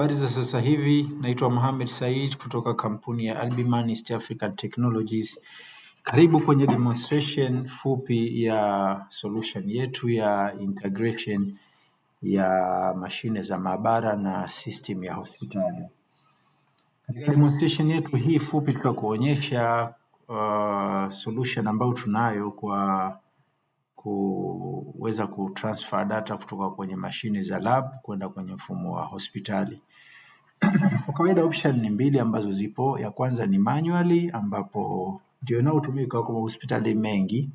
Habari za sasa hivi, naitwa Mohamed Said kutoka kampuni ya Albiman East African Technologies. Karibu kwenye demonstration fupi ya solution yetu ya integration ya mashine za maabara na system ya hospitali. Katika demonstration yetu hii fupi tutakuonyesha solution ambayo tunayo kwa kuweza kutransfer data kutoka kwenye mashine za lab kwenda kwenye mfumo wa hospitali. Kwa kawaida option ni mbili ambazo zipo. Ya kwanza ni manually ambapo ndio inayotumika kwa hospitali mengi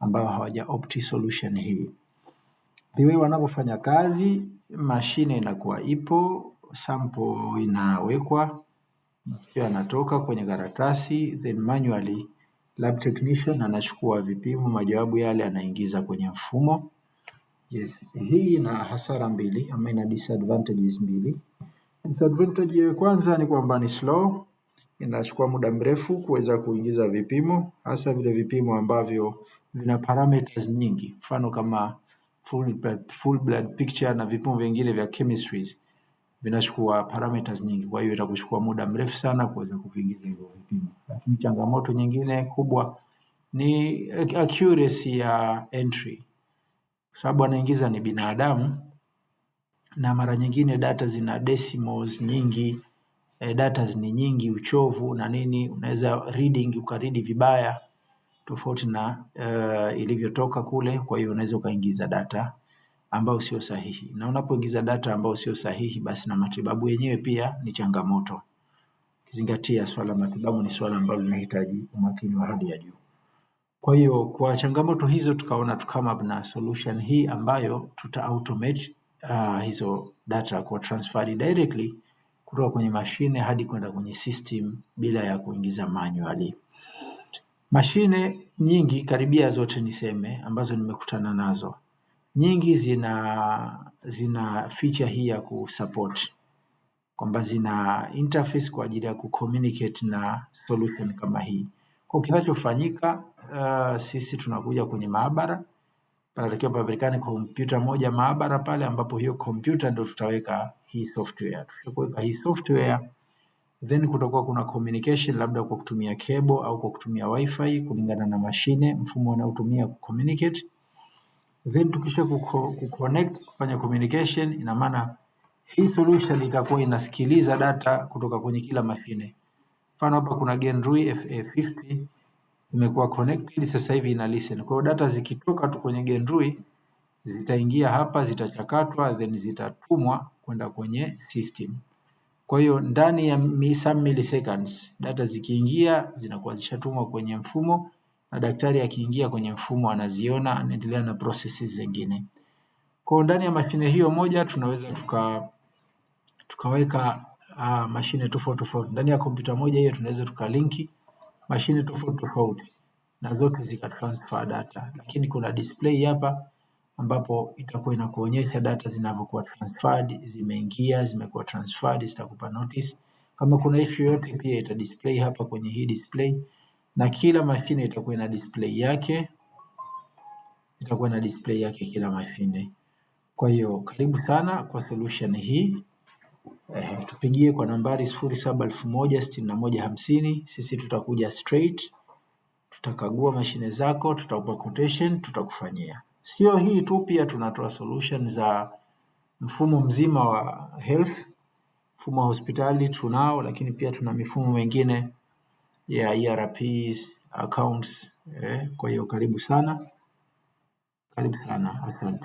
ambayo hawaja opt solution hii. The way wanavyofanya kazi, mashine inakuwa ipo, sample inawekwa, matokeo yanatoka kwenye karatasi, then manually lab technician anachukua vipimo, majawabu yale anaingiza kwenye mfumo. Yes, hii ina hasara mbili ama ina disadvantages mbili. Disadvantage ya kwanza ni kwamba ni slow, inachukua muda mrefu kuweza kuingiza vipimo, hasa vile vipimo ambavyo vina parameters nyingi, mfano kama full blood picture na vipimo vingine vya chemistries vinachukua parameters nyingi, kwa hiyo itakuchukua muda mrefu sana kuweza kuviingiza hivyo vipimo. Lakini changamoto nyingine kubwa ni accuracy ya entry, kwa sababu anaingiza ni binadamu na mara nyingine data zina decimals nyingi, data ni nyingi, uchovu na nini, unaweza reading ukaread vibaya tofauti na ilivyotoka kule. Kwa hiyo unaweza ukaingiza data ambayo sio sahihi, na unapoingiza data ambayo sio sahihi, basi na matibabu yenyewe pia ni changamoto. Ukizingatia swala la matibabu ni swala ambalo linahitaji umakini wa hali ya juu. Kwa hiyo kwa changamoto hizo tukaona tu come up na solution hii ambayo tuta automate hizo data kwa transfer directly kutoka kwenye mashine hadi kwenda kwenye system bila ya kuingiza manually. Mashine nyingi karibia zote niseme ambazo nimekutana nazo, nyingi zina feature hii ya kusupport kwamba zina interface kwa ajili ya kucommunicate na solution kama hii. Kwa kinachofanyika, sisi tunakuja kwenye maabara, panatakiwa papatikane kompyuta moja maabara pale ambapo hiyo kompyuta ndio tutaweka hii software. Tukishaweka hii software then kutakuwa kuna communication labda kwa kutumia cable au kwa kutumia wifi kulingana na mashine mfumo unaotumia kucommunicate. Then tukisha kuconnect kufanya communication, ina maana hii solution itakuwa inasikiliza data kutoka kwenye kila mashine. Mfano hapa kuna Genrui FA50 imekuwa connected sasa hivi ina listen. Kwa hiyo data zikitoka tu kwenye Genrui zitaingia hapa, zitachakatwa then zitatumwa kwenda kwenye system. Kwa hiyo ndani ya some milliseconds data zikiingia zinakuwa zishatumwa kwenye mfumo na daktari akiingia kwenye mfumo anaziona, anaendelea na processes zingine. Kwa hiyo ndani ya mashine hiyo moja tunaweza tukaweka mashine tofauti tofauti. Ndani ya kompyuta moja hiyo tunaweza tukalinki mashine tofauti tofauti na zote zika transfer data, lakini kuna display hapa ambapo itakuwa inakuonyesha data zinavyokuwa transferred, zimeingia, zimekuwa transferred, zitakupa notice. Kama kuna issue yoyote pia ita display hapa kwenye hii display, na kila mashine itakuwa ina display yake, itakuwa na display yake kila mashine. Kwa hiyo karibu sana kwa solution hii. Tupigie kwa nambari 0710006150. Sisi tutakuja straight, tutakagua mashine zako, tutakupa quotation, tutakufanyia. Sio hii tu, pia tunatoa solution za mfumo mzima wa health, mfumo wa hospitali tunao, lakini pia tuna mifumo mingine ya ERPs, accounts. Kwa hiyo karibu sana, karibu sana, asante.